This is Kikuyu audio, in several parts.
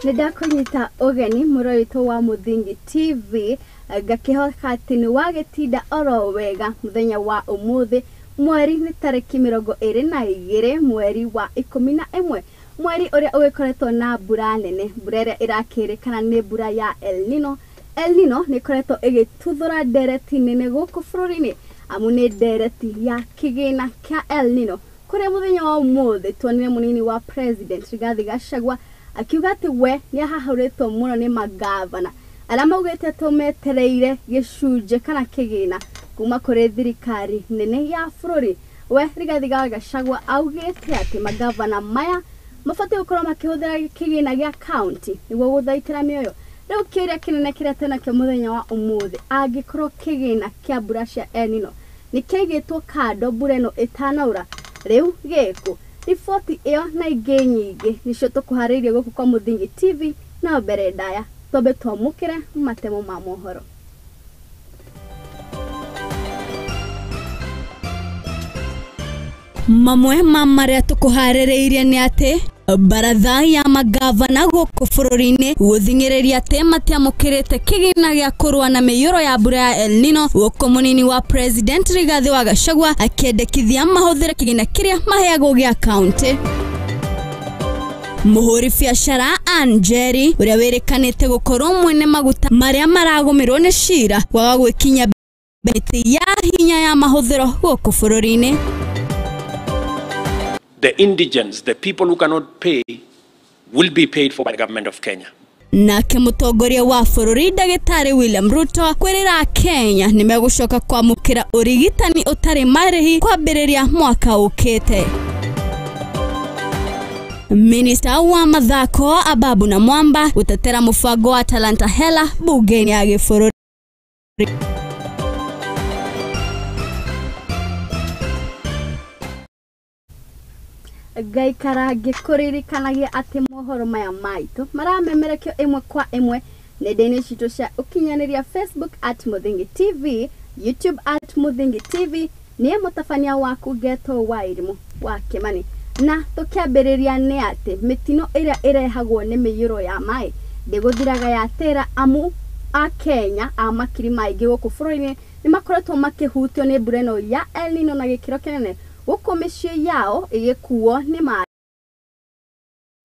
Nĩndakũnyita ũgeni mũrori witũ wa Mũthingi TV, ngakĩhoka atĩ nĩ wagĩtinda oro wega mũthenya wa ũmũthĩ. Mweri nĩ tarĩki 22 mweri wa 11, mweri ũrĩa ũgĩkoretwo na mbura nene, mbura ĩrĩa ĩrakĩrĩkana nĩ mbura ya El Nino. El Nino nĩ ĩkoretwo ĩgĩtuthũra ndereti nene gũkũ bũrũri-inĩ, amu nĩ ndereti ya kĩgĩna kĩa El Nino, kũrĩa mũthenya wa ũmũthĩ tuonire mũnini wa President Rigathi Gachagua akiuga atĩ we nĩ ahahũrĩtwo mũno nĩ magavana arĩa maugĩte tũmetereire gĩcunjĩ kana kĩgĩna kuma kũrĩ thirikari nene ya bũrũri. We Rigathi Gachagua augĩte atĩ magavana maya mabatiĩ gũkorwo makĩhũthĩra kĩgĩna gĩa county nĩguo gũthaitĩra mĩoyo. Rĩu kĩũria kĩnene kĩrĩa twĩnakĩo mũthenya wa ũmũthĩ, angĩkorwo kĩgĩna kĩa mbura cia El Nino nĩ kĩaigĩtwo kando mbura ĩno ĩtanaura, rĩu gĩkũ? Riboti ĩyo na ingĩ nyingĩ nĩcio tũkũharĩirie gũkũ kwa Mũthingi TV. Na mbere ndaya twambe twamũkĩre matemo ma mohoro. Mamwe ma marĩa tũkũharĩrĩirie nĩ atĩ baratha ya magavana gũkũ bũrũri-inĩ gũthing'ĩrĩria atĩ matiamũkĩrĩte kĩgĩna gĩa kũrũa na mĩiyũro ya mbura ya El Nino, gũkũ mũnini wa President Rigathi wa Gachagua akĩendekithia mahũthĩre kĩgĩna kĩrĩa maheagwo gĩa county. Mũhũri biacara Ann Njeri ũrĩa wĩrĩkanĩte gũkorwo mwene maguta marĩa maragũmĩrwo nĩ cira kwaga gwĩkinyia mĩtĩ ya hinya ya mahũthĩro gũkũ bũrũri-inĩ. The indigents, the people who cannot pay, will be paid for by the government of Kenya. Nake mũtongoria wa bũrũri ndagĩtarĩ William Ruto kwĩrĩra Kenya nĩ megũcoka kwamũkĩra ũrigitani ũtarĩ marĩhi kwambĩrĩria mwaka ũkĩte. Minista wa mathako Ababu na Mwamba gũtetera mũbango wa Talanta Hela bunge-inĩ ya gĩbũrũri. Ngaikara ngĩkũririkanagia atĩ mohoro maya maitũ maramemerekio ĩmwe kwa ĩmwe nenda-inĩ citũ cia ũkinyanĩria Facebook at Mũthingi TV, YouTube at Mũthingi TV. Niĩ mũtabania waku Ngeto wa Irimũ wa Kĩmani. Na tũkĩambĩrĩria nĩ atĩ mĩtino ĩrĩa ĩrehagwo nĩ mĩiyũro ya maĩ ndĩgũthiraga yatĩra, amu a Kenya a makiri maingĩ gũkũ bũrũri-inĩ nĩ makoretwo makĩhutio nĩ mbura ĩno ya El Nino na gĩkĩro kĩnene, gũkũ mĩciĩ yao ĩgĩkuo nĩ maĩ.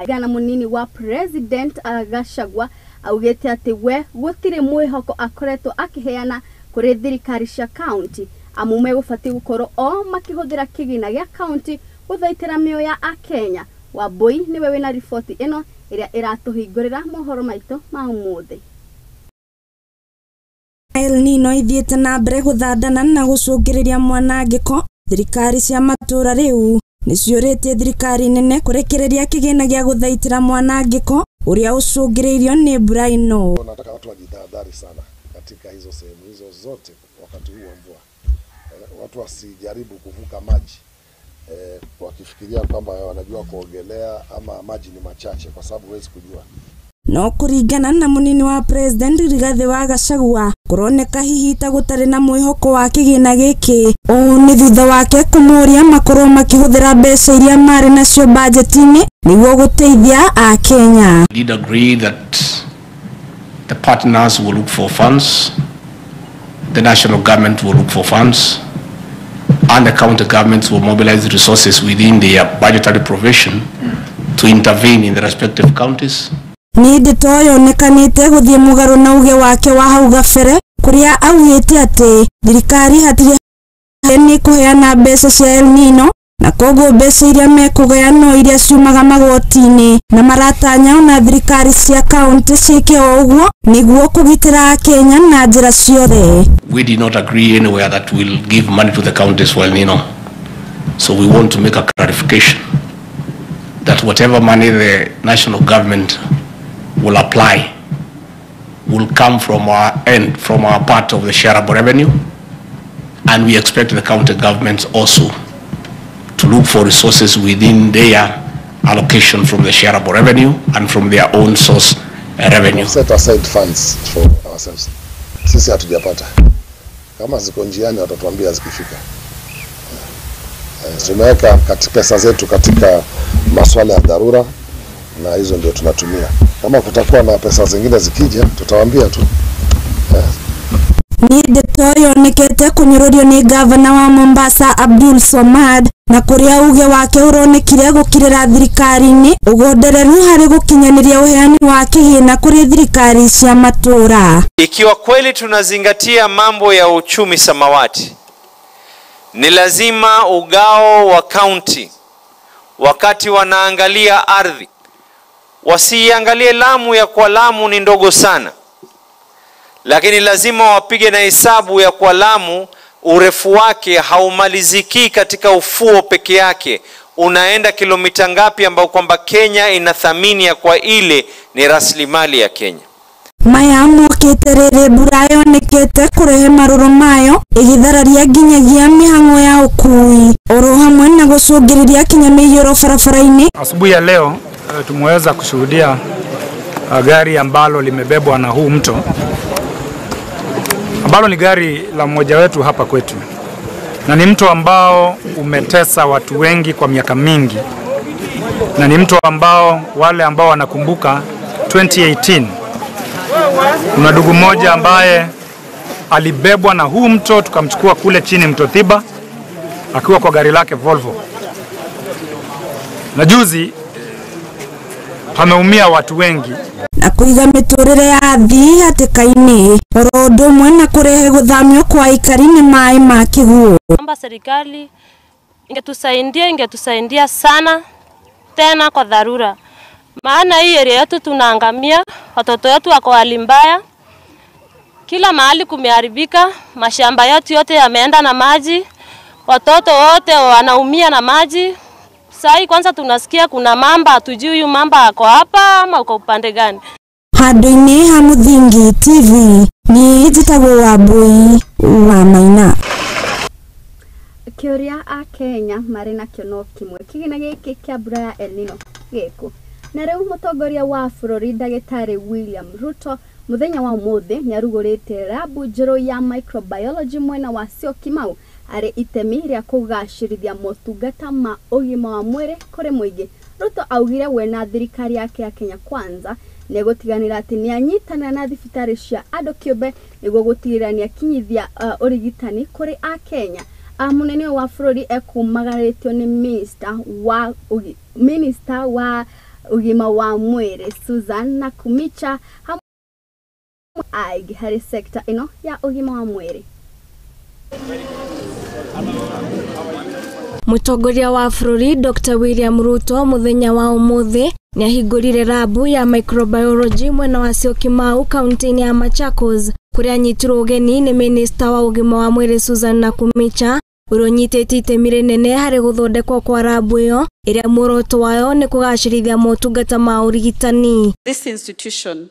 Gana mũnini wa President Gachagua augĩte atĩ we gũtirĩ mwĩhoko akoretwo akĩheana kũrĩ thirikari cia county, amu megũbatiĩ gũkorwo o makĩhũthĩra kĩgĩna gĩa county gũthaitĩra mĩoyo ya Akenya. Wambui nĩwe wĩna riboti ĩno ĩrĩa ĩratũhingũrĩra mohoro maitũ ma ũmũthĩ. El Nino ithiĩte na mbere gũthandana na gũcũngĩrĩria mwanangĩko. Thirikari cia matũra rĩu nĩciũrĩtie thirikari nene kũrekereria kĩgĩna gĩa gũthaitĩra mwanangĩko ũrĩa ũcũngĩrĩirio nĩ mbura ĩno. Nataka watu wajitahadhari sana katika hizo sehemu hizo zote wakati huu wa mvua. Watu wasijaribu kuvuka maji wakifikiria kwamba wanajua kuogelea ama maji ni machache, kwa sababu huwezi kujua. No kũringana na mũnini wa President Rigathi wa Gachagua kũroneka hihi ta gũtarĩ na mwĩhoko wa kĩgĩna gĩkĩ. Ũũ nĩ thutha wake kũmoria makorwo makĩhũthĩra mbeca iria marĩ nacio bajeti-inĩ nĩguo gũteithia Akenya. We did agree that the partners will look for funds, the national government will look for funds, and the county governments will mobilize resources within their budgetary provision to intervene in the respective counties. Nĩ ndeto yonekanĩte gũthiĩ mũgarũ na uge wake wa hau gabere kũrĩa augĩte atĩ thirikari hatirĩ nĩ kũheana mbeca cia El Nino na koguo mbeca iria mekũgaya no iria ciumaga magoti-inĩ, na maratanya ona thirikari cia kaunti ciĩke o ũguo nĩguo kũgitĩra Akenya na njĩra ciothe. We did not agree anywhere that we'll give money to the counties for El Nino. So we want to make a clarification that whatever money the national government will apply will come from our end, from our part of the shareable revenue, and we expect the county governments also to look for resources within their allocation from the shareable revenue and from their own source revenue. Set aside funds for ourselves. Sisi hatujapata. Kama ziko njiani watatuambia zikifika. Tumeweka pesa zetu katika masuala ya dharura na hizo ndio tunatumia. Kama kutakuwa na pesa zingine zikija, tutawaambia tu. Ni ndeto yonekete kunyururio ni gavana wa Mombasa Abdul Somad na kuria uge wake uronekire gukirira thirikari-ini ugondereru hari gukinyaniria uheani wa kigina kuri thirikari cia matura. Ikiwa kweli tunazingatia mambo ya uchumi samawati, ni lazima ugao wa kaunti wakati wanaangalia ardhi wasiangalie Lamu ya kwa Lamu ni ndogo sana, lakini lazima wapige na hesabu ya kwa Lamu urefu wake haumaliziki katika ufuo peke yake, unaenda kilomita ngapi ambao kwamba Kenya inathamini ya kwa ile ni rasilimali ya Kenya. Maya mokite riri mbura yonekete kurehe marũrũ mayo ĩgĩthararia nginyagia mĩhang'o ya ũkui oro hamwe na gũcũngĩrĩria kinya mĩiyũro barabara-inĩ. Asubuhi ya leo tumeweza kushuhudia gari ambalo limebebwa na huu mto, ambalo ni gari la mmoja wetu hapa kwetu, na ni mto ambao umetesa watu wengi kwa miaka mingi, na ni mto ambao wale ambao wanakumbuka 2018 kuna ndugu mmoja ambaye alibebwa na huu mto, tukamchukua kule chini mto Thiba akiwa kwa gari lake Volvo. Na juzi pameumia watu wengi. Na kuiga miturire ya athii hatĩka-inĩ oro ũndũ ũmwe na kũrehe gũthamio kwa aikari nĩ maĩ ma kĩguũ. Kwamba serikali ingetusaidia sana tena kwa dharura, maana hii area yetu tunaangamia, watoto wetu wako hali mbaya, kila mahali kumeharibika, mashamba yetu yote yameenda na maji, watoto wote wanaumia na maji. Sai kwanza tunasikia kuna mamba, hatujui huyu mamba ako hapa ama uko upande gani. Handũ-inĩ ha Mũthingi TV niĩ njĩtagwo Wambui wa Maina. Kĩũria a Kenya marĩ nakĩo no kĩmwe, kĩgĩna gĩkĩ kĩa mbura ya El Nino gĩkũ? Na rĩu mũtongoria wa bũrũri ndagĩtarĩ William Ruto mũthenya wa ũmũthĩ nĩarugũrĩte rabu njerũ ya microbiology mwena wa Syokimau arĩ itemi rĩa kũgacĩrithia motungata ma ũgima wa mwĩrĩ kũrĩ mũingĩ. Ruto augire we na thirikari yake ya Kenya Kwanza nĩegũtiganĩra atĩ nĩanyitanĩra na thibitarĩ cia andũ kĩũmbe nĩguo gũtigĩrĩra nĩakinyithia ũrigitani kũrĩ Akenya. Mũnene wa bũrũri ekumagarĩtio nĩ minister wa ũgima wa mwĩrĩ Susan Nakhumicha hamwe aingĩ harĩ sekta ĩno ya ũgima wa mwĩrĩ. Mũtongoria wa bũrũri Dr. William Ruto mũthenya wa ũmũthĩ nĩahingũrire rabu ya microbiology mwena wa Syokimau kaunti-inĩ ya Machakos kũrĩa anyitirwo ũgeni nĩ minista wa ũgima wa mwĩrĩ Susan Nakhumicha ũrĩa ũnyitĩte itemi rĩnene harĩ gũthondekwo kwa rabu ĩyo ĩrĩa muoroto wayo nĩ kũgacĩrithia motungata ma ũrigitani. This institution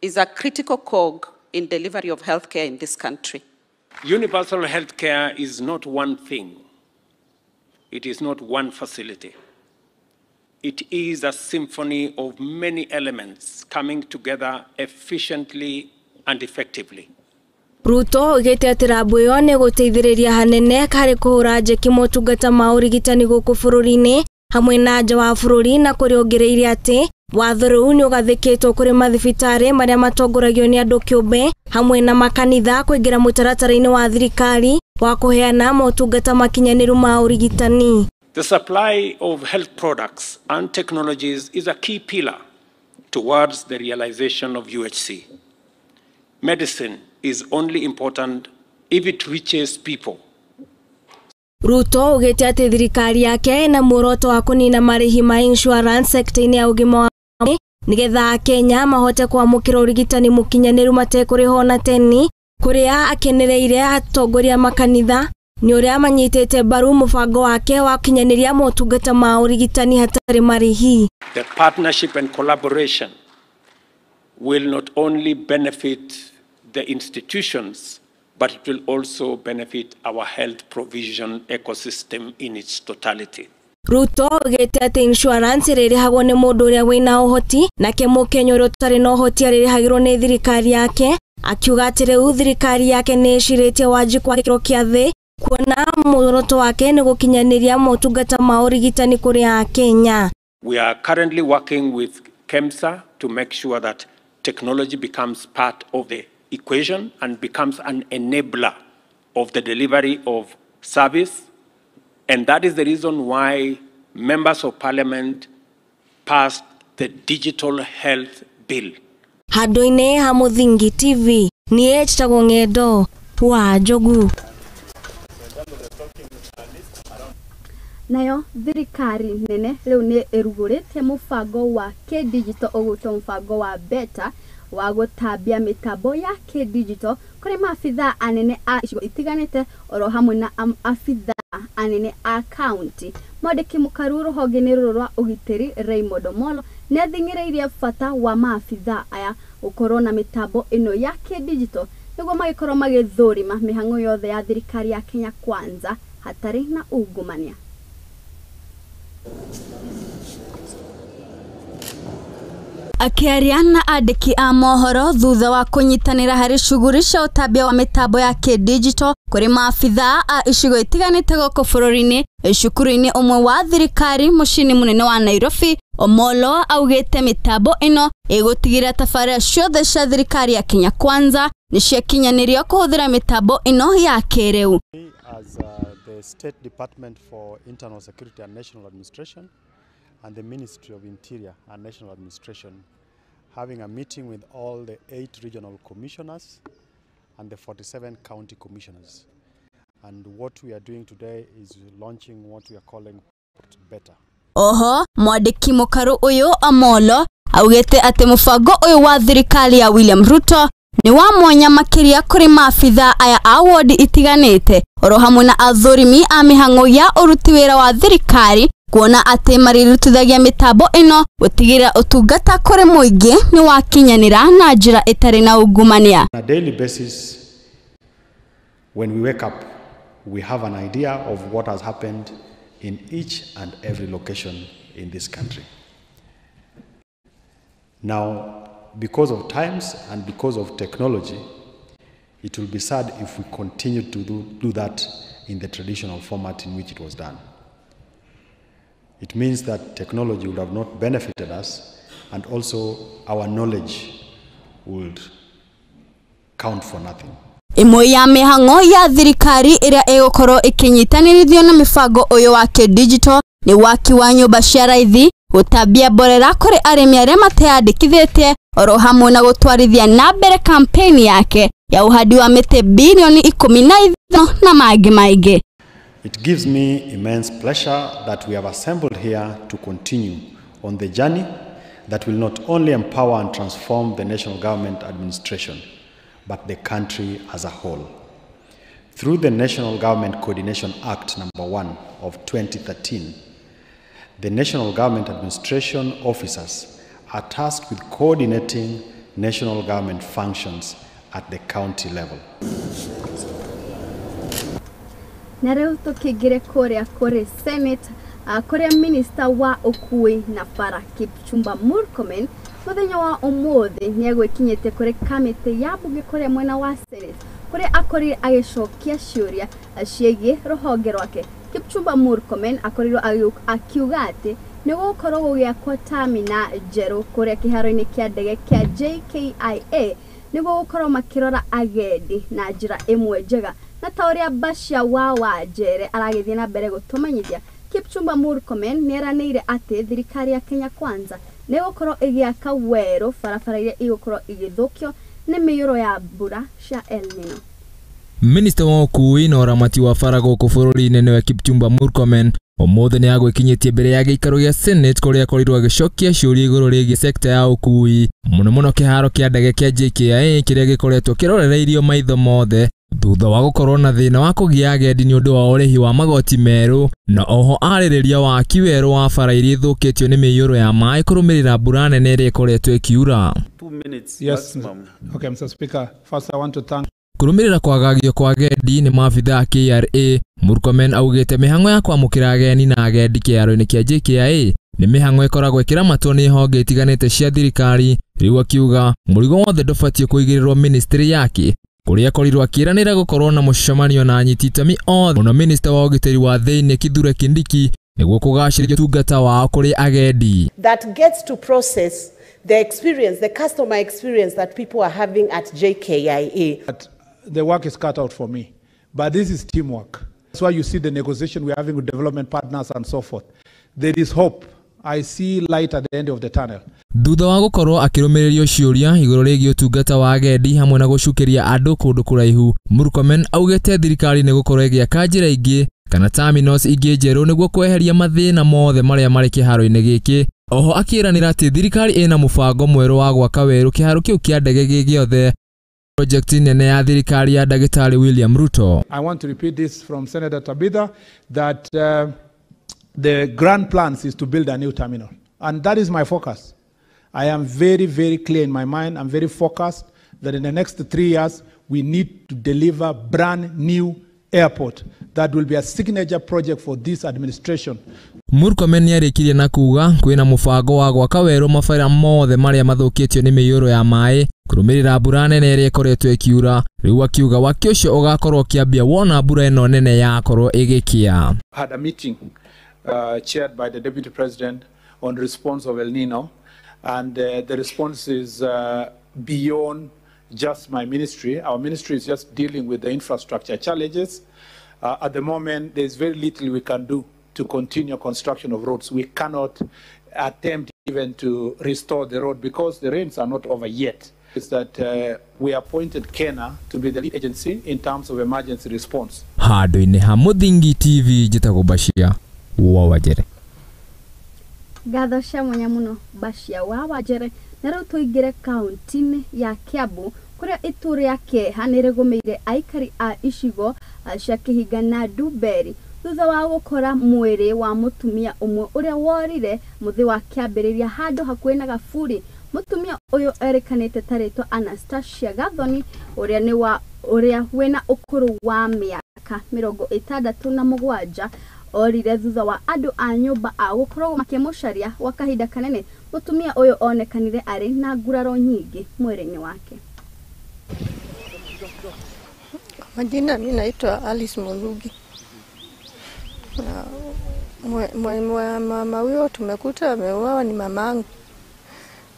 is a critical cog in delivery of healthcare in this country. Universal healthcare is not one thing. It is not one facility. It is a symphony of many elements coming together efficiently and effectively. Ruto oigĩte atĩ rabu ĩyo nĩ ĩgũteithĩrĩria hanene harĩ kũhũra njeki motungata ma ũrigitani gũkũ bũrũri-inĩ hamwe na nja wa bũrũri, na kũrĩa ongereire atĩ watho rĩu nĩ ũgathĩkĩtwo kũrĩ mathibitarĩ marĩa matongoragio nĩ andũ kĩũmbe hamwe na makanitha kũingĩra mũtaratara-inĩ wa thirikari wa kũheana motungata makinyanĩru ma ũrigitani. The supply of health products and technologies is a key pillar towards the realization of UHC. Medicine is only important if it reaches people. Ruto oigĩte atĩ thirikari yake ĩna muoroto wa kũnina marĩhi ma insurance sekta-inĩ ya ũgima wa mwĩrĩ nĩgetha Akenya mahote kwamũkĩra ũrigitani mũkinyanĩru matekũrĩhwo na teni, kũrĩa akenereire atongoria makanitha nĩ ũrĩa manyitĩte mbaru mũbango wake wa gũkinyanĩria motungata ma ũrigitani hatarĩ marĩhi. The partnership and collaboration will not only benefit the institutions, but it will also benefit our health provision ecosystem in its totality. Ruto oigĩte atĩ insurance ĩrĩrĩhagwo nĩ mũndũ ũrĩa wĩna ũhoti nake mũkenya ũrĩa ũtarĩ na ũhoti arĩrĩhagĩrwo nĩ thirikari yake, akiuga atĩ rĩu thirikari yake nĩ ĩcirĩtie wanji kwa gĩkĩro kĩa thĩ kuona muoroto wake nĩ gũkinyanĩria motungata ma ũrigitani kũrĩ Akenya. We are currently working with KEMSA to make sure that technology becomes part of the equation and becomes an enabler of the delivery of service. And that is the reason why members of parliament passed the Digital Health Bill. Handũ-inĩ ha Mũthingi TV niĩ njĩtagwo Ng'endo wa Njogu. Nayo thirikari nene rĩu nĩ ĩrugũrĩtie mũbango wa kĩ-digital ũgwĩtwo mũbango wa beta wa gũtambia mĩtambo ya kĩ-digital kũrĩ maabithaa anene a icigo itiganĩte oro hamwe na abithaa anene a kaunti. Mwandĩki mũkaru rũhonge-inĩ rũrũ rwa ũgitĩri Raymond Omolo nĩ athing'ĩrĩirie bata wa maabithaa aya gũkorwo na mĩtambo ĩno ya kĩ-digital nĩguo magĩkorwo magĩthũrima mĩhang'o yothe ya thirikari ya Kenya Kwanza hatarĩ na ungumania. Akĩaria na andĩki a mohoro thutha wa kũnyitanĩra harĩ shughuli cia ũtambia wa mĩtambo ya kĩ-digital kũrĩ maabithaa a icigo itiganĩte gũkũ bũrũri-inĩ cukuru-inĩ ũmwe wa thirikari mũciĩ-inĩ mũnene wa Nairobi, Omolo augĩte mĩtambo ĩno ĩgũtigĩrĩra tabarĩra ciothe cia thirikari ya Kenya Kwanza nĩciakinyanĩrio kũhũthĩra mĩtambo ĩno ya kĩrĩu. As the State Department for Internal Security and National Administration and the Ministry of Interior and National Administration, having a meeting with all the 8 regional commissioners and the 47 county commissioners. And what we are doing today is launching what we are calling Better. Oho, mwandĩki mũkaru ũyũ Omolo augĩte atĩ mũbango ũyũ wa thirikari ya William Ruto nĩ wa mwanya makĩria kũrĩ maabithaa aya a wodi itiganĩte oro hamwe na athũrimi a mĩhang'o ya ũruti wĩra wa thirikari kuona atĩ marĩrutithagia mĩtambo ĩno gũtigĩrĩra ũtungata kũrĩ mũingĩ nĩ wakinyanĩra na njĩra ĩtarĩ na ungumania. On a daily basis, when we wake up, we have an idea of what has happened in each and every location in this country. Now, because of times and because of technology, it will be sad if we continue to do that in the traditional format in which it was done. It means that technology would have not benefited us, and also our knowledge would count for nothing. Ĩmwe ya mĩhang'o ya thirikari ĩrĩa ĩgũkorwo ĩkĩnyitanĩrithio na mĩbango ũyũ wa kĩ-digital nĩ waki wa nyũmba cia raithi, gũtambia mborera kũrĩ arĩmi arĩa mateyandĩkithĩtie oro hamwe na gũtwarithia na mbere kampeni yake ya ũhandi wa mĩtĩ bilioni 15 na mangĩ maingĩ. It gives me immense pleasure that we have assembled here to continue on the journey that will not only empower and transform the national government administration, but the country as a whole. Through the National Government Coordination Act No. 1 of 2013, the National Government Administration officers are tasked with coordinating national government functions at the county level. Na rĩu tũkĩingĩre kũrĩa kũrĩ Senate, kũrĩa Minister wa ũkui na bara Kipchumba Murkomen mũthenya wa ũmũthĩ nĩegwĩkinyĩtie kũrĩ kamĩtĩ ya mbunge kũrĩa mwena wa Senate kũrĩa akorire agĩcokia ciũria ciĩgiĩ rũhonge rwake. Kipchumba Murkomen akorirwo akiuga atĩ nĩ gũgũkorwo gũgĩakwo tamina njerũ kũrĩa kĩharo-inĩ kĩa ndege kĩa JKIA nĩguo gũkorwo makĩrora agendi na njĩra ĩmwe njega, na ta ũrĩa Bashia wa Wanjere aragĩthiĩ na mbere gũtũmenyithia. Kipchumba Murkomen nĩeranĩire atĩ thirikari ya Kenya Kwanza nĩ ĩgũkorwo ĩgĩaka werũ barabara iria igũkorwo igĩthũkio nĩ mĩiyũro ya mbura cia El Nino. Minista wa ũkui na ũramati wa bara gũkũ bũrũri-inĩ nĩwe Kipchumba Murkomen ũmũthĩ nĩ agwĩkinyĩtie mbere ya gĩikaro gĩa Senate kũrĩa akorirwo agĩcokia ciũria igũrũ rĩgiĩ sekta ya ũkui mũno mũno kĩharo kĩa ndege kĩa JKIA kĩrĩa gĩkoretwo kĩrorereirio maitho mothe thutha wa gũkorwo na thĩna wa kũgia agendi nĩ ũndũ wa ũrĩhi wa magoti merũ, na oho arĩrĩria waki werũ wa bara iria ithũkĩtio nĩ mĩiyũro ya maĩ kũrũmĩrĩra mbura nene ĩrĩa ĩkoretwo ĩkiura. 2 minutes maximum. Okay, Mr. Speaker, first I want to thank Kũrũmĩrĩra kwagagio kwa agendi nĩ maabithaa a KRA, Murkomen augĩte mĩhang'o ya kwamũkĩra ageni na agendi kĩharo-inĩ kĩa JKIA nĩ mĩhang'o ĩkoragwo ĩkĩramatwo nĩ honge itiganĩte cia thirikari. Rĩu akiuga mũrigo wothe ndũbatiĩ kũigĩrĩrwo ministry yake, kũrĩa akorirwo akĩĩranĩra gũkorwo na mũcemanio na anyiti itemi othe mũno minista wa ũgitĩri wa thĩinĩ Kithure Kindiki nĩguo kũgacĩrithia ũtungata wao kũrĩ agendi. That gets to process the experience, the customer experience that people are having at JKIA. But the work is cut out for me, but this is teamwork. That's why you see the negotiation we're having with development partners and so forth. There is hope. I see light at the end of the tunnel. Thutha wa gukorwo akirumiririo ciuria iguru rigie utungata wa agendi hamwe na gucukiria andu kundu kuraihu, Murkomen augite thirikari ni gukorwo igiaka njira ingi kana terminals ingi njeru niguo kweheria mathina mothe maria mari kiharo-ini giki. Oho akiranira ati thirikari ina mubango mweru wa gwaka weru kiharo kiu kia ndege gi giothe, project nene ya thirikari ya Ndagĩtarĩ William Ruto. I want to repeat this from Senator Tabitha that the grand plans is to build a new terminal, and that is my focus. I am very, very clear in my mind. I'm very focused that in the next 3 years we need to deliver brand new airport that will be a signature project for this administration. Murkomen nĩarĩkirie na kuga kwĩna mũbango wa gwaka werũ mabara mothe marĩa mathũkĩtio nĩ mĩiyũro ya maĩ kũrũmĩrĩra mbura nene ĩrĩa ĩkoretwo ĩkiura. Rĩu akiuga waki ũcio ũgakorwo ũkĩambia wona mbura ĩno nene yakorwo ĩgĩkia. Had a meeting chaired by the Deputy President on response of El Nino, and the response is beyond just my ministry. Our ministry is just dealing with the infrastructure challenges. At the moment, there's very little we can do to continue construction of roads. We cannot attempt even to restore the road because the rains are not over yet. Is that we appointed Kena to be the lead agency in terms of emergency response. Handũ-inĩ ha Mũthingi TV, njĩtagwo Bashia wa Wajere. Ngatho cia mwanya mũno Bashia wa Wajere. Na rĩu tũingĩre kaunti-inĩ ya Kiambu kũrĩa itũũra rĩa kĩeha nĩrĩgũmĩire aikari a icigo cia Kĩhinga na Ndumberi thutha wa gũkora mwĩrĩ wa mũtumia ũmwe ũrĩa worire mũthĩ wa kĩambĩrĩria handũ hakuhĩ na Gaburi. Mũtumia ũyũ erĩkanĩte ta rĩtwa Anastasia Gathoni ũrĩa nĩ wa ũrĩa wĩna ũkũrũ wa mĩaka 67 orire thutha wa andũ a nyũmba a gũkorwo makĩmũcaria gwa kahinda kanene. Mũtumia ũyũ onekanire arĩ na nguraro nyingĩ mwĩrĩ-inĩ wake. Kwa majina mimi naitwa Alice Mulugi. Mama huyo tumekuta ameuawa ni mamangu.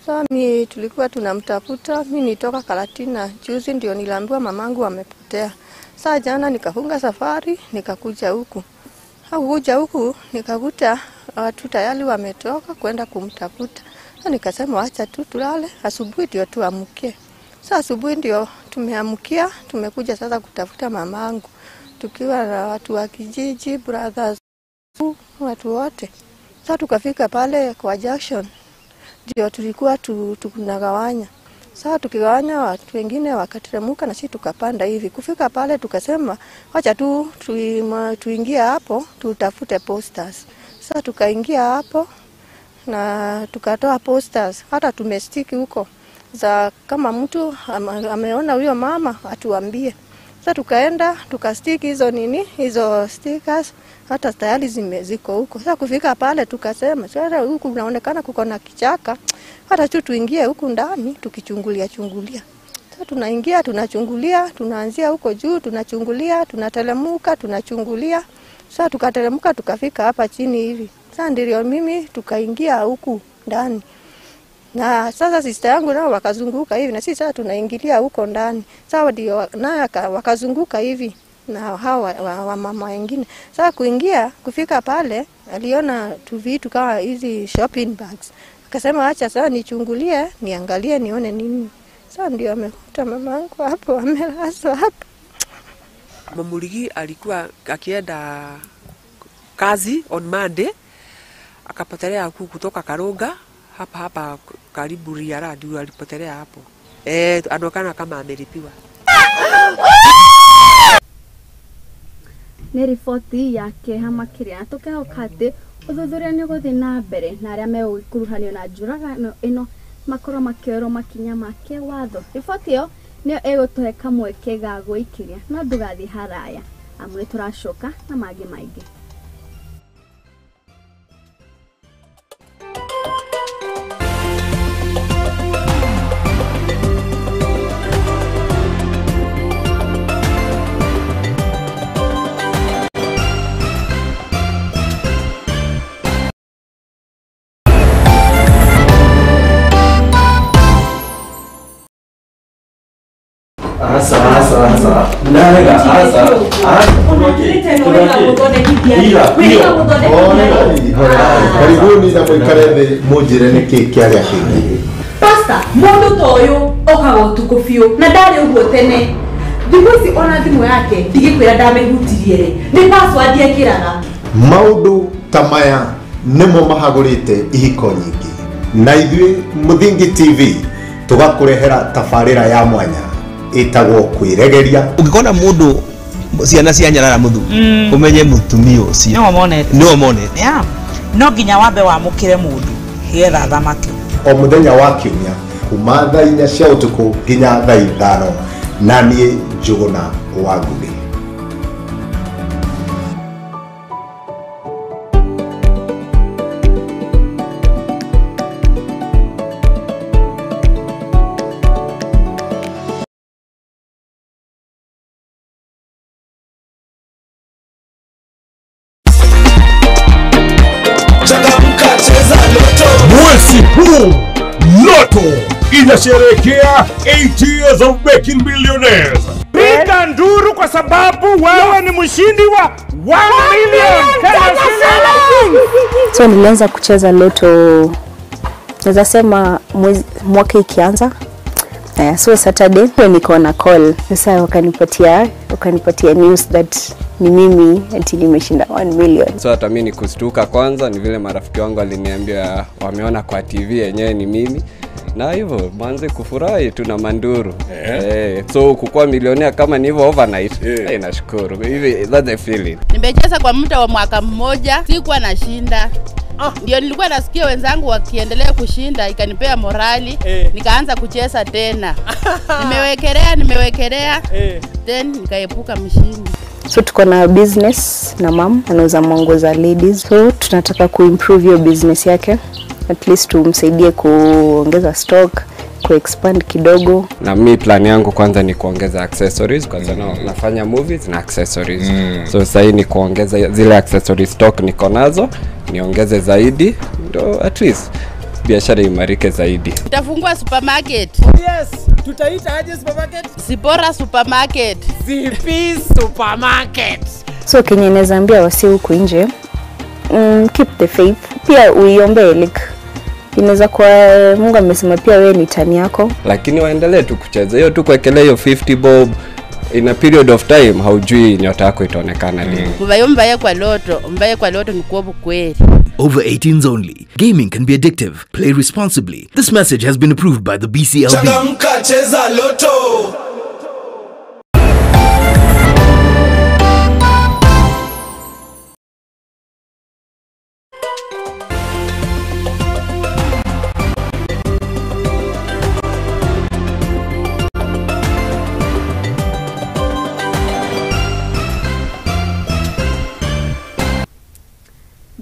Sasa mimi tulikuwa tunamtafuta, mimi nitoka Karatina juzi ndio niliambiwa mamangu amepotea. Sasa jana nikafunga safari nikakuja huku. Hakuja huku nikakuta watu tayari wametoka kwenda kumtafuta. Sasa nikasema acha tu tulale, asubuhi ndio tuamkie. Sasa asubuhi ndio tumeamkia, tumekuja sasa kutafuta mamangu tukiwa na watu wa kijiji, brothers, watu wote. Sasa tukafika pale kwa junction ndio tulikuwa tunagawanya. Sasa tukigawanya watu wengine wakateremka na sisi tukapanda hivi. Kufika pale tukasema acha tu tuingie hapo tutafute posters. Sasa tukaingia hapo na tukatoa posters, hata tumestiki huko za kama mtu ameona huyo mama atuambie. Sasa tukaenda tukastiki hizo nini hizo stickers, hata tayari ziko huko. Sasa kufika pale tukasema sasa huku unaonekana kuko na kichaka, hata tu tuingie huku ndani tukichungulia chungulia. Sasa tunaingia tunachungulia, tunaanzia huko juu tunachungulia, tunatelemuka tunachungulia. Sasa tukatelemuka tukafika hapa chini hivi. Sasa ndio mimi tukaingia huku ndani. Na sasa sister yangu nao wakazunguka hivi na sisi sasa tunaingilia huko ndani. Sasa ndio naye wakazunguka hivi na hawa wa mama wengine. Sasa kuingia kufika pale aliona tu vitu kama hizi shopping bags. Akasema acha sasa nichungulie, niangalie nione nini. Sasa ndio amekuta mamangu hapo amelazwa hapo. Mamuligi alikuwa akienda kazi on Monday, akapotelea huku kutoka Karonga hapa hapa karibu Riara ndio alipotelea hapo. Anaonekana kama amelipiwa. Nĩ riboti ya kĩeha makĩria na tũkehoka atĩ ũthuthuria nĩ ũgũthiĩ na mbere na arĩa megũkuruhanio na njũragano ĩno makorwo makĩoerwo makinya ma kĩwatho. Riboti ĩyo nĩyo ĩgũtũhe kamweke ga gwĩikĩria, no ndũgathiĩ haraya amu nĩ tũracoka na mangĩ maingĩ. Karibuni na mũikare thĩ mũnjĩre nĩkĩ kĩarĩa kĩngĩ. Pastor, mũndũ ta ũyũ okaga ũtukũ biũ na ndarĩ ũguo tene. Thikũ ici ona thimũ yake ndigĩkwĩra ndamĩhutirie rĩ, nĩ password ekĩraga. Maũndũ ta maya nĩmo mahagũrĩte ihiko nyingĩ, na ithuĩ Mũthingi TV tũgakũrehera tabarĩra ya mwanya ĩtagwo kwĩregeria. Ũngĩkona mũndũ ciana cia nyarara mũthuri, ũmenye mũtumia ũcio nĩwe monete. Yeah. No nginya wambe wamũkĩre mũndũ getha thamaki. O mũthenya wa kiumia kuma thaa 4 cia ũtukũ nginya thaa 5, na niĩ Njũgũna wa Ngũgĩ. Mwezi huu Lotto inasherehekea 8 years of making billionaires. Piga nduru kwa sababu wewe ni mshindi wa 1 million. So nilianza kucheza Lotto naweza sema mwaka ikianza. So Saturday niko na call. Sasa wakanipatia news that ni mimi ati nimeshinda 1 million. So hata mimi nikustuka kwanza ni vile marafiki wangu waliniambia wameona kwa TV yenyewe ni mimi. Na hivyo manze kufurahi tu na manduru. So kukua milionea kama ni hivyo overnight. Nashukuru. Hivi that's the feeling. Nimecheza kwa muda wa mwaka mmoja, sikuwa nashinda. Ndio nilikuwa nasikia wenzangu wakiendelea kushinda, ikanipea morali, nikaanza kucheza tena. Nimewekelea, then nikaepuka mshindi. So tuko na business na mom anauza manguo za ladies. So tunataka kuimprove hiyo business yake. At least tumsaidie kuongeza stock, kuexpand kidogo. Na mi plan yangu kwanza ni kuongeza accessories kwa sababu nafanya movies na accessories. So sasa ni kuongeza zile accessories stock niko nazo, niongeze zaidi ndio at least biashara imarike zaidi. Tutafungua supermarket. Yes, tutaita aje supermarket? Zipora supermarket. Zipi supermarket. So Kenya inaweza ambia wasi huku nje, keep the faith. Pia uiombe like inaweza kwa Mungu amesema pia wewe ni tani yako. Lakini waendelee tu kucheza. Hiyo tu kuwekelea hiyo 50 bob in a period of time haujui nyota yako itaonekana lini. Mbaye kwa Lotto, mbaye kwa Lotto ni kwa kweli. Over 18s only. Gaming can be addictive. Play responsibly. This message has been approved by the BCLB. Changamka, cheza Lotto.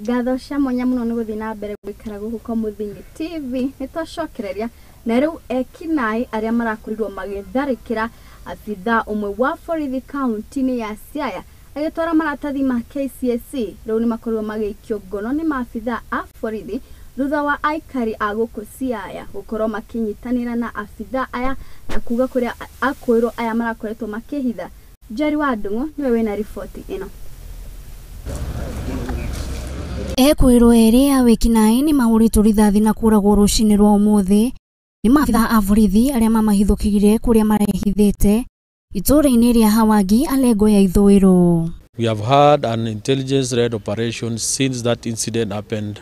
Ngatho cia mwanya muno nĩ gũthiĩ na mbere gũikara gũkũ kwa Mũthingi TV. Nĩ twacokereria na rĩu ekinaĩ arĩa marakorirwo magĩtharĩkĩra abithaa ũmwe wa borithi kaunti-inĩ ya Siaya agĩtwara maratathi ma KCSE rĩu nĩ makorirwo magĩikio ngono nĩ maabithaa a borithi thutha wa aikari a gũkũ Siaya gũkorwo makĩnyitanĩra na abithaa aya na kuga kũrĩa akwĩrwo aya marakoretwo makĩhitha. Jerry wa Ndung'u nĩwe wĩna riboti ĩno. Ekwĩrwo erĩ a wĩkinaĩ nĩ mahũrĩtwo rithathi na kũragwo rũcinĩ rwa ũmũthĩ nĩ maabithaa a borithi arĩa mamahithũkĩire kũrĩa marehithĩte itũũra-inĩ rĩa Hawangi Alengo ya Ithũĩro. We have had an intelligence-led operation since that incident happened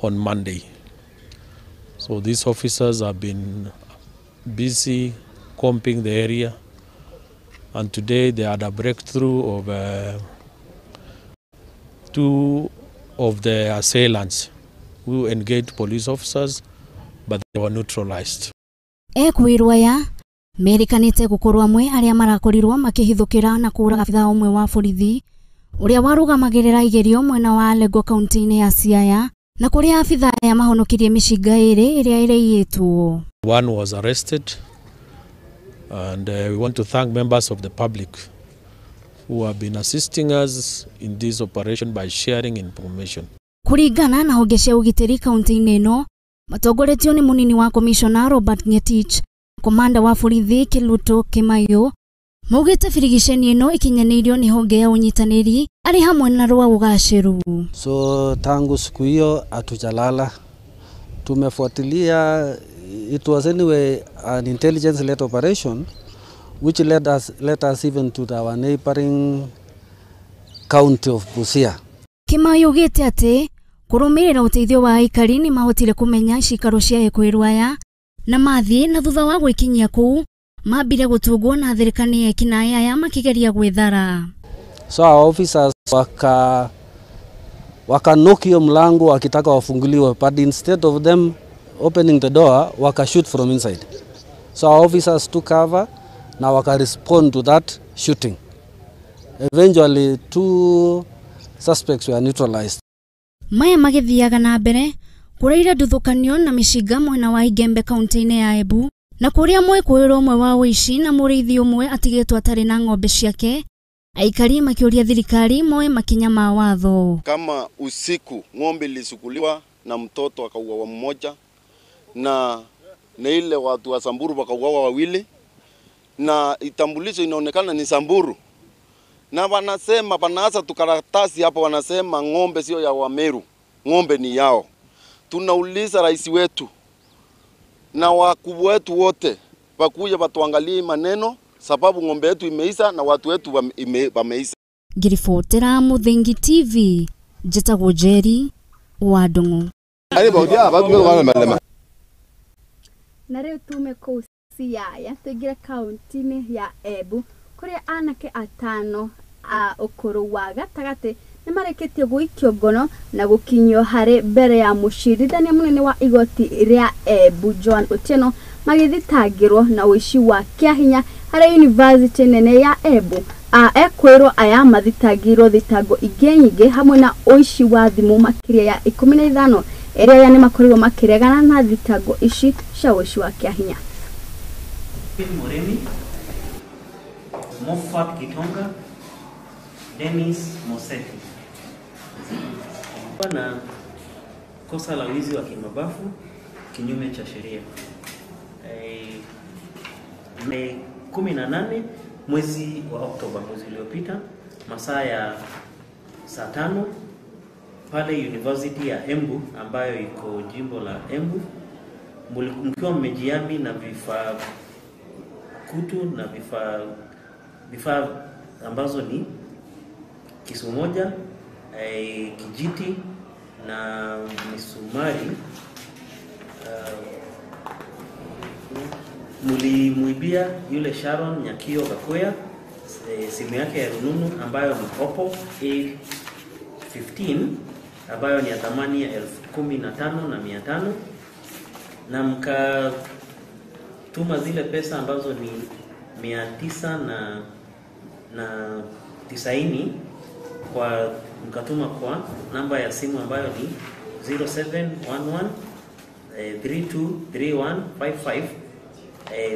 on Monday. So these officers have been busy combing the area, and today they had a breakthrough of two of the assailants who engaged police officers, but they were neutralized. Ekwĩrwo aya merikanĩte gũkorwo amwe arĩa marakorirwo makĩhithũkĩra na kũũraga abithaa ũmwe wa borithi ũrĩa warũgamagĩrĩra igerio mwena wa Alengo kaunti-inĩ ya Siaya na kũrĩa abithaa aya mahonokirie mĩcinga ĩrĩ ĩrĩa ĩraiyĩtwo. One was arrested, and we want to thank members of the public who have been assisting us in this operation by sharing information. Kuringana na honge cia ũgitĩri kaunti-inĩ ĩno matongoretio nĩ mũnini wa komishona Robert Ngetich, komanda wa borithi Kiluto Kimayo, Maugĩte birigiceni ĩno ikinyanĩirio nĩ honge ya ũnyitanĩri arĩ hamwe na rwa ũgacĩru. So tangu siku hiyo hatujalala, tumefuatilia. It was anyway an intelligence led operation which led us even to our neighboring county of Busia. Kimai augĩte atĩ kũrũmĩrĩra ũteithio wa aikari nĩ mahotire kũmenya cikaro cia ekwĩrwo aya na mathiĩ na thutha wa gwĩkinyia kũu mambire gũtungwo na thirikari ekinaĩ aya makĩgeria gwĩthara. So our officers wakanock hiyo mlango wakitaka wafunguliwe, but instead of them opening the door wakashoot from inside. So our officers took cover na waka respond to that shooting. Eventually 2 suspects were neutralized. Maya magĩthiaga na mbere kũraira nduthũkanio na mĩcinga mwena wa Igembe kaunti-inĩ ya Embu na kũrĩa mwĩkũĩrwo ũmwe wa ũici na mũrĩithi ũmwe atigĩtwo atarĩ na ng'ombe ciake. Aikari makĩũria thirikari moe makinya ma watho. Kama usiku ng'ombe ilisukuliwa na mtoto akauawa mmoja na ile watu wa Samburu wakauawa wawili, na itambulisho inaonekana ni Samburu, na wanasema wanaanza tukaratasi hapo, wanasema ng'ombe sio ya Wameru, ng'ombe ni yao. Tunauliza rais wetu na wakubwa wetu wote wakuja watuangalie maneno, sababu ng'ombe yetu imeisa na watu wetu wameisa. Ngiribotera Muthingi TV, njĩtagwo Njeri wa Ndung'u. Na rĩu tume kũu Siaya tũingĩre kaunti-inĩ ya Embu kũrĩa anake atano a ũkũrũ wa gatagatĩ nĩ marĩkĩtie gũikio ngono na gũkinyio harĩ mbere ya mũcirithania mũnene wa igoti rĩa Embu Joan Otieno magĩthitangĩrwo na ũici wa kĩahinya harĩ yunivasĩtĩ nene ya Embu. Ekwĩrwo aya mathitangĩirwo thitango ingĩ nyingĩ hamwe na ũici wa thimũ makĩria ya 15 ĩrĩa aya nĩ makorirwo makĩregana na thitango ici cia ũici wa kĩahinya. Muremi, Moffat Gitonga, Dennis Moseti. Na kosa la wizi wa kimabafu kinyume cha sheria. 18 mwezi wa Oktoba, mwezi uliopita, masaa ya saa 5 pale University ya Embu ambayo iko jimbo la Embu, mkiwa mmejihami na vifaa kutu na vifaa ambazo ni kisu moja, kijiti na misumari. Mulimuibia yule Sharon Nyakio Gakuya simu yake ya rununu ambayo ni Oppo A15 ambayo ni ya thamani ya 15,500, na mkatuma zile pesa ambazo ni 990 kwa mkatuma kwa namba ya simu ambayo ni 0711 323155.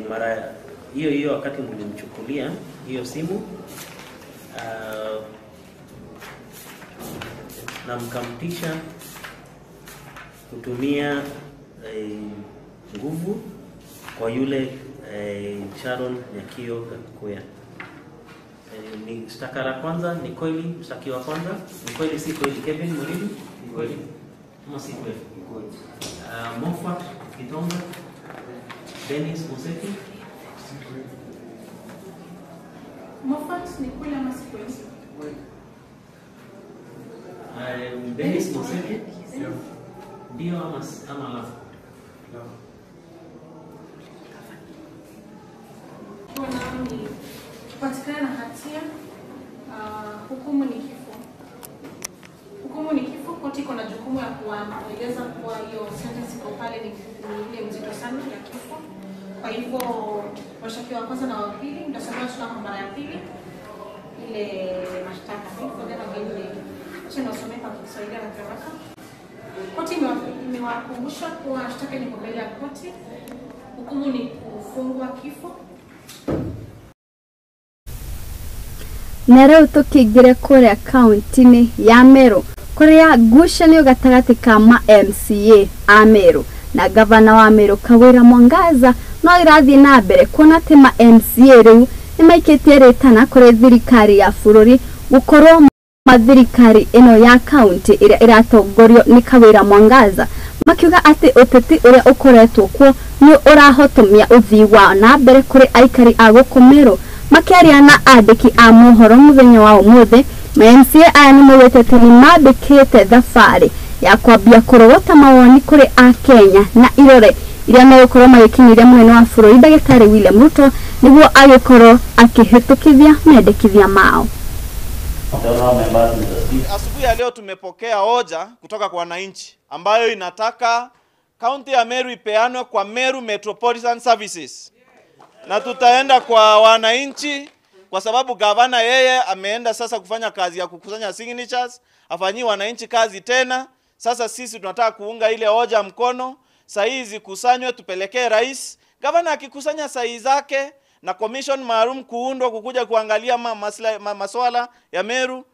Mara hiyo hiyo wakati mlimchukulia hiyo simu na mkamtisha kutumia nguvu kwa yule Sharon Nyakio Gakuya. Ni shtaka la kwanza ni kweli, mshtakiwa wa kwanza ni kweli, si kweli? Kevin Murimi, ni kweli ama si kweli? Moffat Gitonga, Dennis Moseti. Moffat ni kweli ama si kweli? Dennis Moseti, ndio ama la? Kupatikana na hatia, hukumu ni kifo. Hukumu ni kifo. Koti iko na jukumu ya kueleza kuwa hiyo sentence iko pale ni ile mzito sana ya kifo. Kwa hivyo washtakiwa wa kwanza na wa pili mtasomewa tena kwa mara ya pili ile mashtaka. Acha niwasomee kwa Kiswahili haraka haraka. Koti imewakumbusha kuwa shtaka ni mbele ya koti. Hukumu ni kufungwa kifo. Na rĩu tũkĩingĩre kũrĩa kaunti-inĩ ya Meru kũrĩa ngucanio gatagatĩ ka ma MCA a Meru na gavana wa Meru Kawira Mwangaza no irathiĩ na mbere kuona atĩ ma MCA rĩu nĩ maikĩtie rĩtana kũrĩ thirikari ya bũrũri gũkorwo mathirikari ĩno ya kaunti ĩrĩa ĩratongorio nĩ Kawĩra Mwangaza, makiuga atĩ ũteti ũrĩa ũkoretwo kuo nĩ ũrahotomia ũthii wa na mbere kũrĩ aikari a gũkũ Meru. Makĩaria na andĩki a mohoro mũthenya wa ũmũthĩ, ma MCA aya nĩ maugĩte atĩ nĩ mambĩkĩte thabarĩ ya kwambia kũrogota mawoni kũrĩ Akenya na irore iria megũkorwo magĩkinyĩria mũnene wa bũrũri ndagĩtarĩ William Ruto nĩguo agĩkorwo akĩhĩtũkithia mendekithia mao. Asubuhi ya leo tumepokea hoja kutoka kwa wananchi ambayo inataka kaunti ya Meru ipeanwe kwa Meru Metropolitan Services. Na tutaenda kwa wananchi kwa sababu gavana yeye ameenda sasa kufanya kazi ya kukusanya signatures, afanyii wananchi kazi tena. Sasa sisi tunataka kuunga ile hoja mkono, sahihi zikusanywe tupelekee rais. Gavana akikusanya sahihi zake na commission maalum kuundwa kukuja kuangalia masuala ya Meru,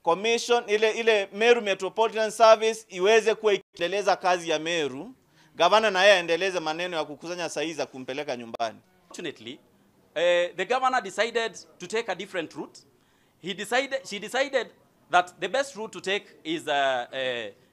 commission ile Meru Metropolitan Service iweze kuendeleza kazi ya Meru. Gavana na yeye aendeleze maneno ya kukusanya sahihi za kumpeleka nyumbani. Fortunately, the governor decided to take a different route. She decided that the best route to take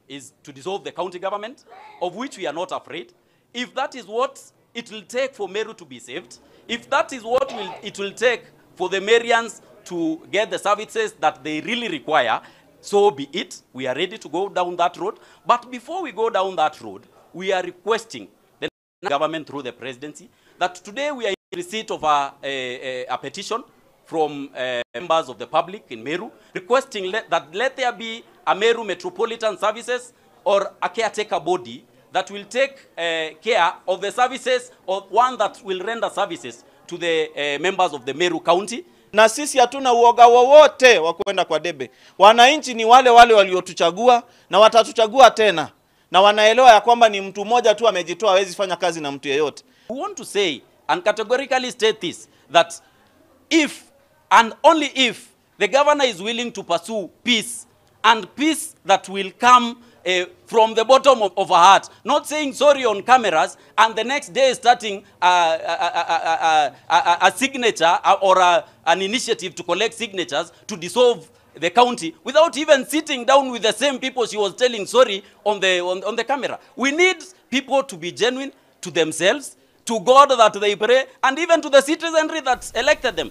is to dissolve the county government, of which we are not afraid. If that is what it will take for Meru to be saved, if that is what it will take for the Merians to get the services that they really require, so be it. We are ready to go down that road. But before we go down that road, we are requesting the government through the presidency that today we are in receipt of a petition from members of the public in Meru requesting that let there be a Meru Metropolitan Services or a caretaker body that will take care of the services, or one that will render services to the members of the Meru County. Na sisi hatuna uoga wowote wa kwenda kwa debe. Wananchi ni wale wale waliotuchagua na watatuchagua tena. Na wanaelewa ya kwamba ni mtu mmoja tu amejitoa, hawezi fanya kazi na mtu yeyote. We want to say and categorically state this, that if and only if the governor is willing to pursue peace, and peace that will come from the bottom of her heart, not saying sorry on cameras and the next day starting a signature or an initiative to collect signatures to dissolve the county without even sitting down with the same people she was telling sorry on the camera. We need people to be genuine to themselves, to God that they pray, and even to the citizenry that elected them.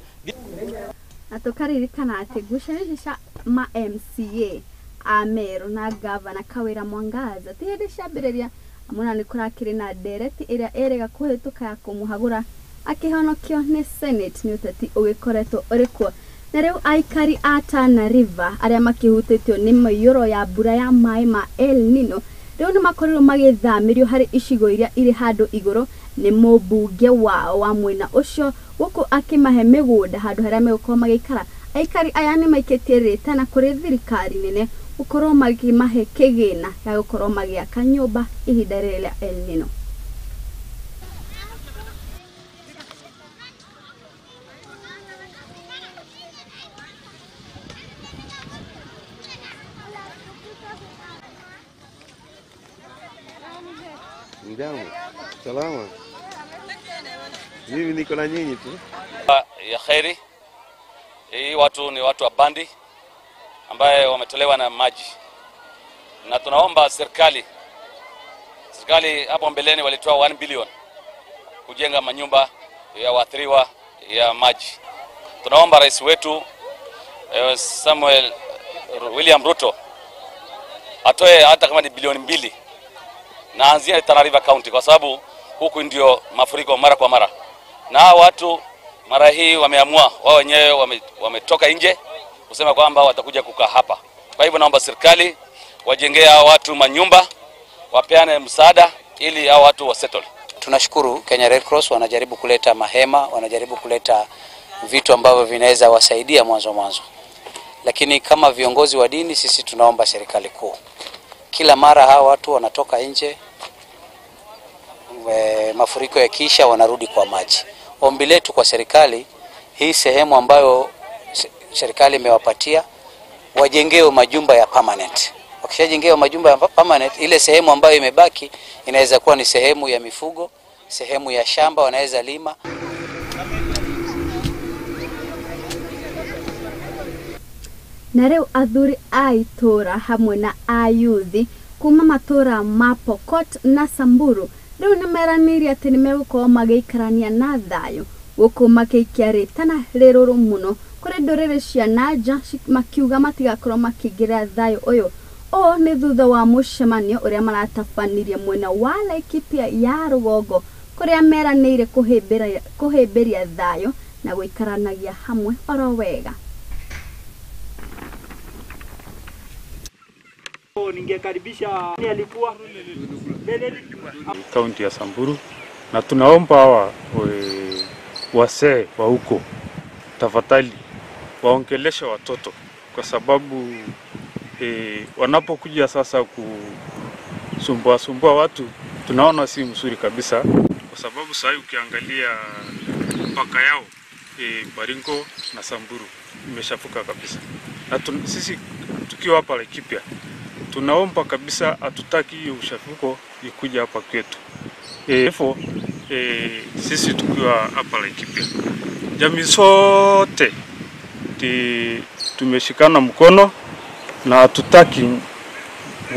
Na tukaririkana atĩ ngucanio cia ma MCA a Meru na gavana Kawĩra Mwangaza ti hĩndĩ ciambĩrĩria amuna nĩ kũrakĩrĩ na ndereti ĩrĩa ĩrĩga kũhĩtũka ya kũmũhagũra akĩhonokio nĩ Senate nĩ ũteti ũgĩkoretwo ũrĩ kuo. Na rĩu aikari a Tana River arĩa makĩhutĩtio nĩ mĩiyũro ya mbura ya maĩ ma El Nino rĩu nĩ makorirwo magĩthamĩrio harĩ icigo iria irĩ handũ igũrũ nĩ mũmbunge wao wa mwena ũcio gũkũ akĩmahe mĩgũnda handũ harĩa megũkorwo magĩikara. Aikari aya nĩ maikĩtie rĩtana kũrĩ thirikari nene gũkorwo makĩmahe kĩgĩna gĩa gũkorwo magĩaka nyũmba ihinda rĩrĩ rĩa El Nino. Mjambo, salama. Mimi niko na nyinyi tu. Ya kheri. Hii watu ni watu wa bandi ambaye wametolewa na maji. Na tunaomba serikali hapo mbeleni walitoa 1 billion kujenga manyumba ya waathiriwa ya maji. Tunaomba rais wetu Samuel William Ruto atoe hata kama ni bilioni 2 na anzia Tana River County, kwa sababu huku ndio mafuriko mara kwa mara. Na watu mara hii wameamua wao wenyewe, wametoka nje kusema kwamba watakuja kukaa hapa. Kwa hivyo naomba serikali wajengee hao watu manyumba, wapeane msaada ili hao watu wa settle. Tunashukuru Kenya Red Cross wanajaribu kuleta mahema, wanajaribu kuleta vitu ambavyo vinaweza wasaidia mwanzo. Lakini kama viongozi wa dini sisi tunaomba serikali kuu. Kila mara hawa watu wanatoka nje, mafuriko yakisha wanarudi kwa maji. Ombi letu kwa serikali, hii sehemu ambayo serikali imewapatia wajengewe majumba ya permanent. Wakishajengewa majumba ya permanent, ile sehemu ambayo imebaki inaweza kuwa ni sehemu ya mifugo, sehemu ya shamba wanaweza lima. Na rĩu athuri a itũra hamwe na ayuthi kuma matũra ma Pokot na Samburu rĩu nĩmeranĩire atĩ nĩmegũkorwo magĩikarania na thayũ gũkũ makĩikia rĩtana rĩrũrũ mũno kũrĩ ndũrĩrĩ cia nanja makiuga matigakorwo makĩingĩrĩra thayũ ũyũ. Ũũ nĩ thutha wa mũcemanio ũrĩa maratabanirie mwena wa Laikipia ya rũgongo kũrĩa meranĩire kũhĩmbĩria thayũ na gũikaranagia hamwe oro wega. Ningekaribisha alikuwa kaunti ya Samburu, na tunaomba hawa wasee wa huko tafadhali waongeleshe watoto, kwa sababu wanapokuja sasa kusumbua watu tunaona si mzuri kabisa, kwa sababu sasa ukiangalia mpaka yao Baringo na Samburu imeshafuka kabisa, na sisi tukiwa hapa Laikipia tunaomba kabisa, hatutaki hiyo ushafuko ikuja hapa kwetu. Sisi tukiwa hapa Laikipia, jamii sote tumeshikana mkono na hatutaki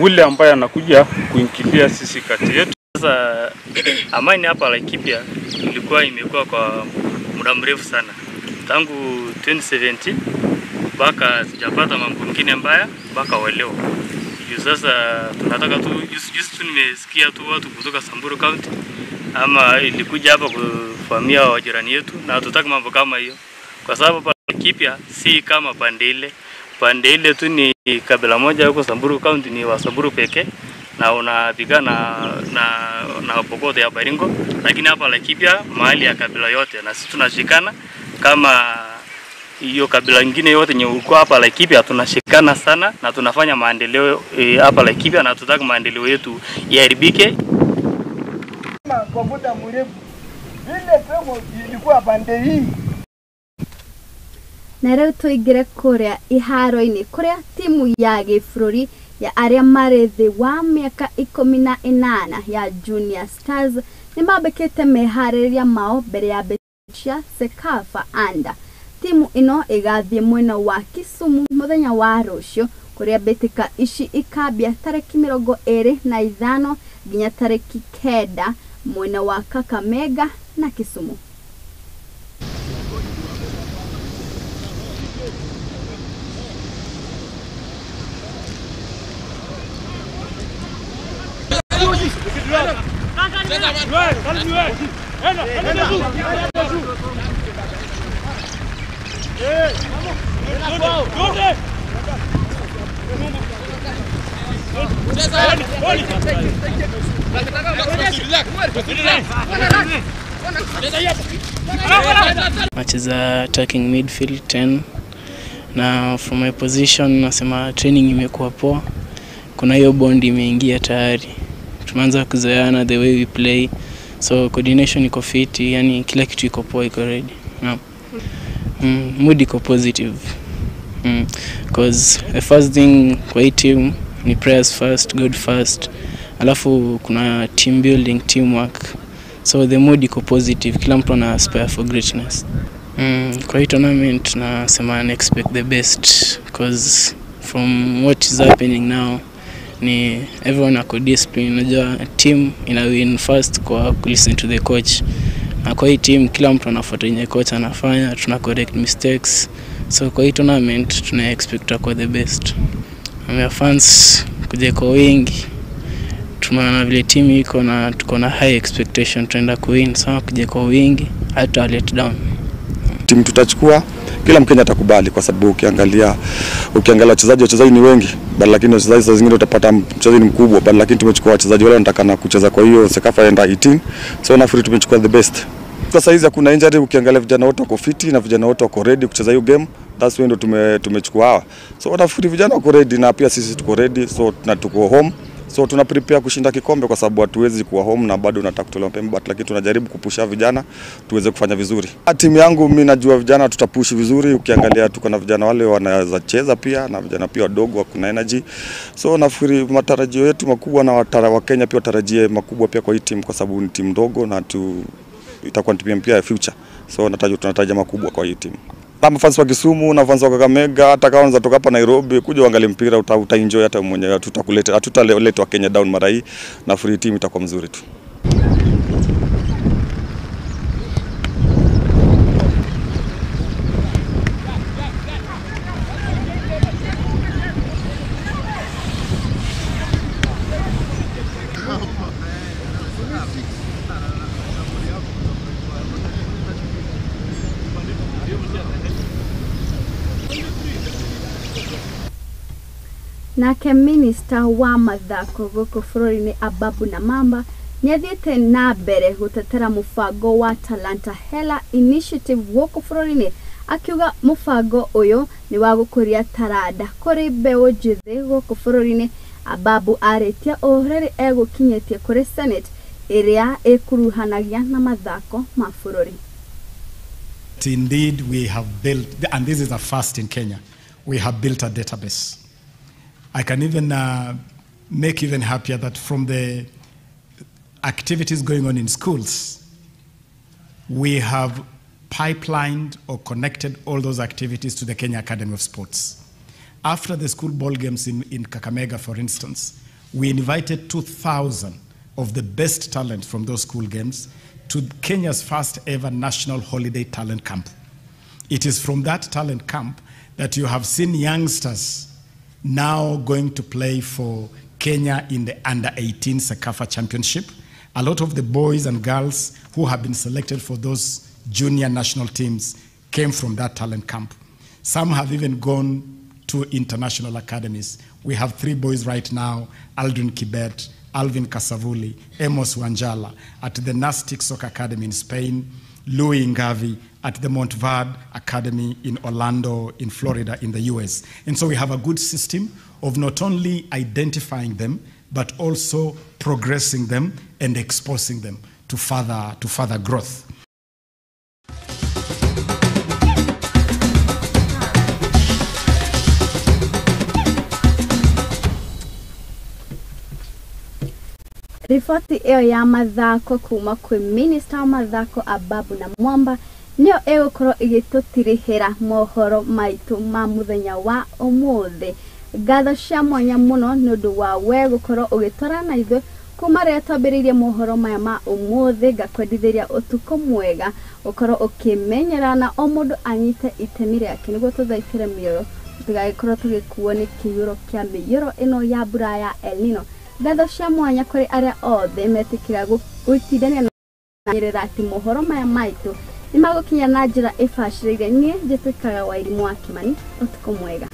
ule ambaye anakuja kuingilia sisi kati yetu. Sasa amani hapa Laikipia ilikuwa imekuwa kwa muda mrefu sana, tangu 2017 mpaka sijapata mambo mengine mbaya mpaka wa leo. Sasa tunataka tu juzi tu nimesikia tu watu kutoka Samburu County ama ilikuja hapa kufahamia wajirani yetu, na hatutaki mambo kama hiyo, kwa sababu Laikipia si kama pande ile. Pande ile tu ni kabila moja huko Samburu County, ni wa Samburu pekee na unapigana na Pokot ya Baringo, lakini hapa Laikipia mahali ya kabila yote, na sisi tunashikana kama hiyo kabila nyingine yote yenye uko hapa Laikipia, tunashikana sana na tunafanya maendeleo hapa Laikipia, na tutaka maendeleo yetu yaharibike. Kwa muda mrefu vile pemo ilikuwa pande hii. Na rĩu tũingĩre kũrĩa iharo-inĩ kũrĩa timu ya gĩbũrũri ya arĩa marĩ thĩ wa mĩaka 18 ya Junior Stars nĩmambĩkĩte meharĩrĩria mao mbere ya mbĩtĩka CECAFA Under. Timu ĩno ĩgathiĩ mwena wa Kisumu mũthenya wa rũciũ kũrĩa mbĩtĩka ici ikambia tarĩki 25 nginya tarĩki 9 mwena wa Kakamega na Kisumu. Nacheza attacking midfield 10, na from my position nasema training imekuwa poa. Kuna hiyo bond imeingia tayari, tumeanza kuzoeana the way we play, so coordination iko fit, yani kila kitu iko poa, iko ready. No. Mood iko positive, cause the first thing kwa hii team ni prayers first, God first, alafu kuna team building, teamwork, so the mood iko positive, kila mtu ana aspire for greatness. Kwa hii tournament nasema na expect the best, cause from what is happening now ni everyone ako discipline. Unajua team ina win first kwa listen to the coach, na kwa hii team kila mtu anafuata yenye coach anafanya, tuna correct mistakes, so kwa hii tournament tuna expect kwa the best. Our fans kuja kwa wingi, tumeona vile team iko na tuko na high expectation tunaenda kuwin, so kuja kwa wingi hata let down. Timu tutachukua, kila Mkenya atakubali, kwa sababu ukiangalia wachezaji ni wengi, bali lakini wachezaji saa zingine utapata mchezaji ni mkubwa, bali lakini tumechukua wachezaji wale wanataka kucheza kwa hiyo CECAFA under 18, so nafikiri tumechukua the best. Sasa hizi hakuna injury, ukiangalia vijana wote wako fiti na vijana wote wako ready kucheza hiyo game. That's why ndo tumechukua hawa. So nafikiri vijana wako ready na pia sisi tuko ready, so na tuko home. So tuna prepare kushinda kikombe, kwa sababu hatuwezi kuwa home na bado unataka kutolewa mapema, but lakini tunajaribu kupusha vijana tuweze kufanya vizuri. Timu yangu mimi najua vijana tutapush vizuri, ukiangalia tuko na vijana wale wanaweza cheza pia na vijana pia wadogo kuna energy. So nafikiri matarajio yetu makubwa na wa Kenya pia watarajie makubwa pia kwa hii timu, kwa sababu ni timu ndogo na itakuwa timu pia ya future. So tunataraja makubwa kwa hii timu. Na fans wa Kisumu na fans wa Kakamega, hata kama unaweza toka hapa Nairobi kuja uangalie mpira, utaenjoy hata mwenyewe. Tutakuleta, hatutaletwa Kenya down mara hii, na free team itakuwa mzuri tu. Nake minista wa mathako gũkũ bũrũri-inĩ Ababu Namwamba nĩathiĩte na mbere gũtetera mũbango wa Talanta Hela Initiative gũkũ bũrũri-inĩ, akiuga mũbango ũyũ nĩ wa gũkũria taranda kũrĩ mbeũ njĩthĩ gũkũ bũrũri-inĩ. Ababu arĩtie ũũ rĩrĩ egũkinyĩtie kũrĩ Senate ĩrĩa ĩkuruhanagia na mathako ma bũrũri. Indeed, we have built, and this is a first in Kenya, we have built a database. I can even make even happier that from the activities going on in schools, we have pipelined or connected all those activities to the Kenya Academy of Sports. After the school ball games in Kakamega, for instance, we invited 2,000 of the best talent from those school games to Kenya's first ever national holiday talent camp. It is from that talent camp that you have seen youngsters now going to play for Kenya in the under-18 CECAFA Championship. A lot of the boys and girls who have been selected for those junior national teams came from that talent camp. Some have even gone to international academies. We have 3 boys right now, Aldrin Kibet, Alvin Kasavuli, Amos Wanjala at the Nastic Soccer Academy in Spain, Louis Ngavi at the Montverde Academy in Orlando, in Florida, in the US. And so we have a good system of not only identifying them, but also progressing them and exposing them to further growth. Riboti ĩyo ya mathako kuma kwĩ minista wa mathako Ababu Namwamba nĩyo ĩgũkorwo ĩgĩtũtirihĩra mohoro maitũ ma mũthenya wa ũmũthĩ. Ngatho cia mwanya mũno nĩ ũndũ wa we gũkorwo ũgĩtwarana na ithuĩ kuma rĩrĩa twambĩrĩirie mohoro maya ma ũmũthĩ. Ngakwendithĩria ũtukũ mwega, ũkorwo ũkĩmenyerana na o mũndũ anyite itemi rĩake nĩguo tũthaitĩre mĩoyo tũtigagĩkorwo tũgĩkuo nĩ kĩiyũro kĩa mĩiyũro ĩno ya mbura ya El Nino. Ngatho cia mwanya kũrĩ arĩa othe metĩkĩra gũtindania na nyerera atĩ mohoro maya maitũ nĩ magũkinya na njĩra ĩbacĩrĩire. Niĩ njĩtĩkaga Wairimũ wa Kĩmani, ũtukũ mwega.